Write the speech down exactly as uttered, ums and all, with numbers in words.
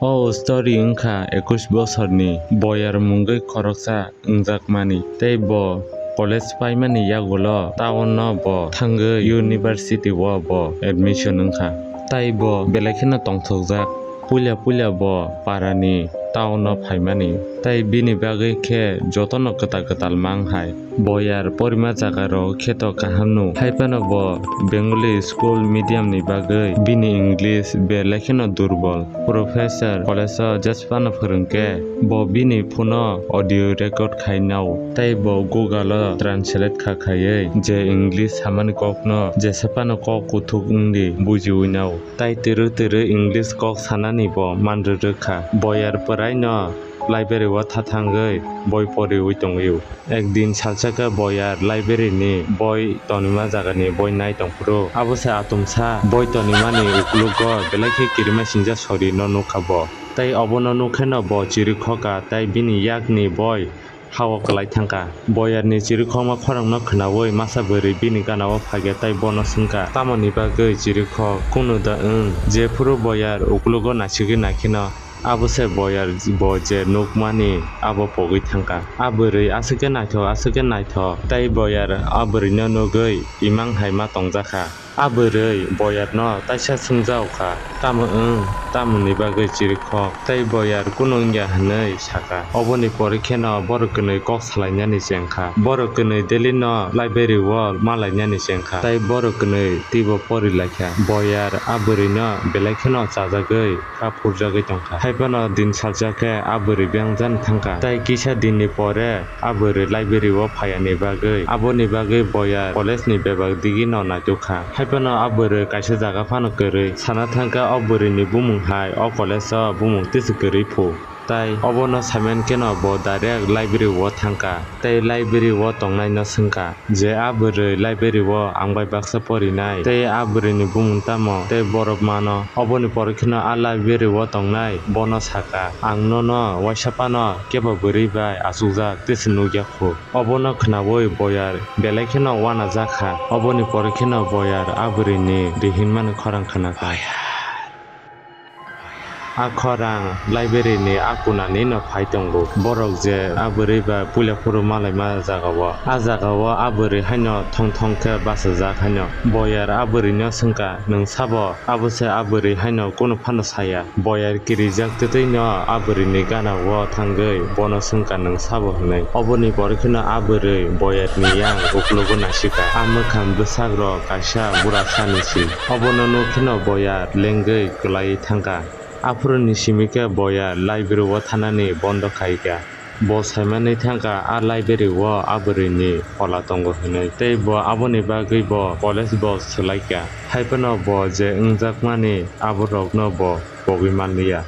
O story wngkha ekush bosorni boyar mungwi khoroksa wngjakmani, tei bo college paimani yagulo town-o bo thangwi university-o bo admission wngkha. Tai bo belai kheno tongthokjak. Puila puila bo parani town-o phaimani, tai bini bagwi khe jotono kwtal kwtal mang hai. Boyar porima jagarok kheto kaham nuk, hai phano bo Bengali school medium ni bagwi bini English belai kheno durbol. Professor college-o jesa phano phwrwng khe bo bini phone-o audio record khai nao, tai bo Google-o translate kha khaiwi je English samani kokno jesa phano kok kuthuk wngdi bujiwi nao. Tai twrwi twrwi English kok sanani bo manrwrwk kha. Boyar pwraino library-o tha thangwi boi poriwi tongwi-o. Ekdin salsa khe Boyar library-ni boi tonima jagani boi nai tongphuru, abo se atomsa boi tonimani uklogo belai khe kirima singjak sorino nukha bo. Tai obono nukkheno bo chirikhokha tai bini yakni boi ha-o kwlai thangkha. Boyarni chirikhokma khorangno khwnaui masa bwrwi bini gana-o phaikha tai bono swngkha, "Tamoni bagwi chirikhok? Kunu da wng?" Jephuru Boyar uklogo naisigwi naikheno, abo se Boyar bo je nukmani abo pogwi thangkha. A bwrwi aswk khe naithok, aswk khe naithok, tai Boyar a bwrwino nugwi imang hai ma tongjakha. A bwrwi Boyarno taisa swngjao kha, "Tamo wng? Tamoni bagwi chirikhok?" Tai Boyar kunu wngya hwnwi sakha. Oboni pore kheno borok kwnwi kok salainani chengkha. Borok kwnwi daily-no library-o malainani chengkha. Tai borok kwnwi teibo porilaikha. Boyar a bwrwino belai kheno chajagwi kha phurjagwi tongkha. Haiphano din salsa khe a bwrwi beng jani thangkha. Tai kisa dinni pore a bwrwi library-o phaiyani bagwi, aboni bagwi Boyar college-ni bebak digi-no naitukha. Haiphano a bwrwi kaisa jaga phano kwrwi. Sana thangkha o bwrwini bumung hai o college-o bumung tisi kwrwi phu. Tai obono saiman kheno bo direct library-o thangkha. Tai library-o tongnaino swngkha. Je a bwrwi library-o ang bai baksa porinai, tei a bwrwini bumung tamo, tei borok mano. Oboni pore kheno a library-o tongnai bono sakha, "Ang nono waisa phano kebo bwrwi bai achukjak tei se nukya khu." Obono khwnaui Boyar belai kheno uanajakha. Oboni pore kheno Boyar a bwrwini ri hinmani khorang khwnakha. A khorang library-ni a kunani no phai tongo. Borok je a bwrwi bai puila phuru malaima jagao. A jagao a bwrwi haino thong thong khe bachajak haino. Boyar a bwrwino swngkha, "Nwng sabo?" Abo se a bwrwi haino kunu phano saya. Boyar kirijak twtwi no a bwrwini gana-o thangwi bono swngkha, "Nwng sabo?" hwnwi. Oboni pore kheno a bwrwi Boyarni yang uklogo naisikha. A mwkhang bwsakro kaisa burasani si. Obono nuk kheno Boyar lengwi kwlaiwi thangkha. Aphuruni simi khe Boyar library-o thanani bondo khaikha. Bo saimani thangkha a library-o a bwrwini phola tongo hwnwi, tei bo aboni bagwi bo college bo swlaikha. Haiphano bo je wngjakmani aborokno bo pogwi manliya.